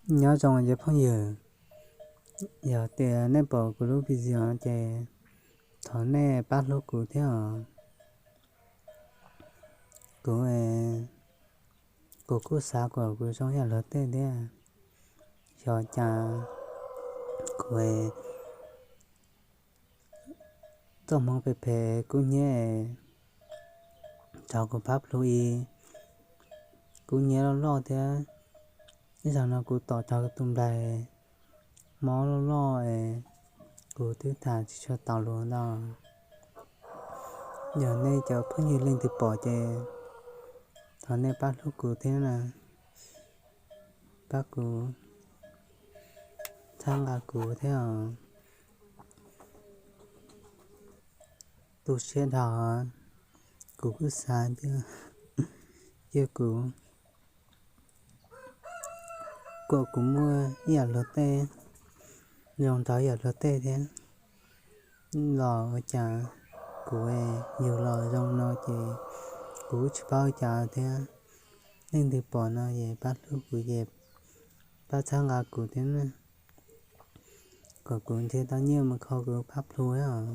Nyob zoo cov phooj ywg, yog tias nej pom kuv lub video ces thov nej pab hlub kuv thiab os. Kuv, kuv kuj xav kom kuv zoo yam luag tej thiab, xyov cas kuv txoj hmoov phem phem kub hnyiab, thov kuv pab plhu i. Kub hnyiab loj loj thiab, ib zaug no kuv tom tau tus nplaig mob loj loj es kuv twb tham tsis tshua tau lus ntau. Yog nej cov phooj ywg leej twg pom ces thov nej pab hlub kuv thiab na, pab kuv, txhawb nqa kuv thiab os. Tu siab dhau, kuv kuj xav cia kuv, kom kuv muaj ib yam luag tej, zoo nraug ib yam luag tej thiab los ua cas kuv yug los zoo no ces kuv tsis paub ua cas thiab. Leej twg pom no es pab hlub kuv es pab txhawb nqa kuv thiab na, kom kuv nrhiav tau nyiaj mus kho kuv phab plhu os.